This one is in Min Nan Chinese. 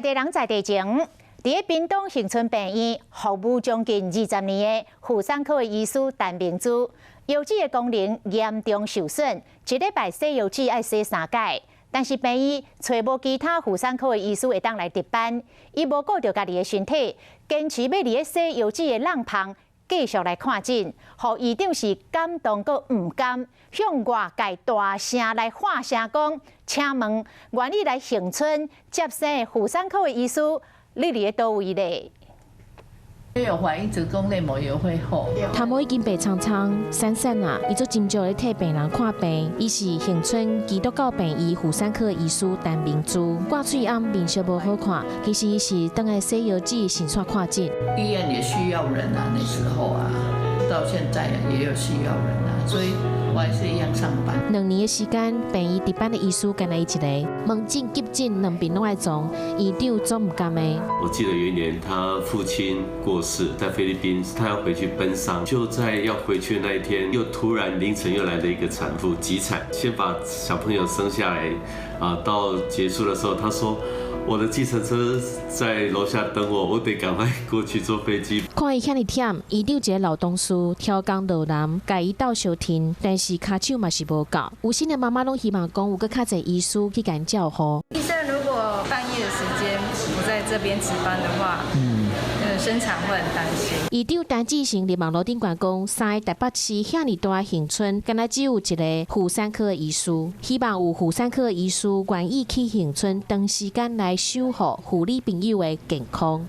地人在地情，佇咧屏東恆春病院服務將近20年的婦產科的醫師陳明珠，腰子的功能嚴重受損，一禮拜洗腰子愛洗三擺。但是病院揣無其他婦產科的醫師會當來值班，伊無顧著家己的身體，堅持欲佇咧洗腰子的櫳旁繼續來看診，予醫長是感動閣毋甘，向外界大聲來喊聲講，請問願意來恆春接生婦產科的醫師，你佇咧佗位咧？有懷孕子宮內膜也會厚。頭毛已經白蒼蒼、散散啊！伊做真少咧替病人看病。伊是恆春基督教病院婦產科醫師陳明珠，掛喙罨面色無好看，其實伊是轉來洗腰子，順紲看診。醫院也需要人啊，那時候啊，到現在也有需要人啊，所以我還是一樣上班。2年的時間，病院值班的醫師干焦伊一个，門診急診兩邊攏愛撞，院長總毋甘的。我記得有一年，他父親過世，在菲律賓，他要回去奔喪，就在要回去的那一天，又突然凌晨又來了一個產婦急產，先把小朋友生下來，啊，到結束的時候，他說我的計程車在樓下等我，我得趕快過去坐飛機。看伊遐爾忝，院長一个老同事挑工落難，共伊鬥相挺，但是跤手嘛是無夠。有新的媽媽攏希望講有閣較濟醫師去共照顧。醫生如果半夜的時間不在這邊值班的話，生產會很擔心。院長陳志成佇網路頂懸講，三个台北市遐爾大恆春，干焦只有一个婦產科醫師，希望有婦產科醫師願意去恆春長時間來守護婦女朋友的健康。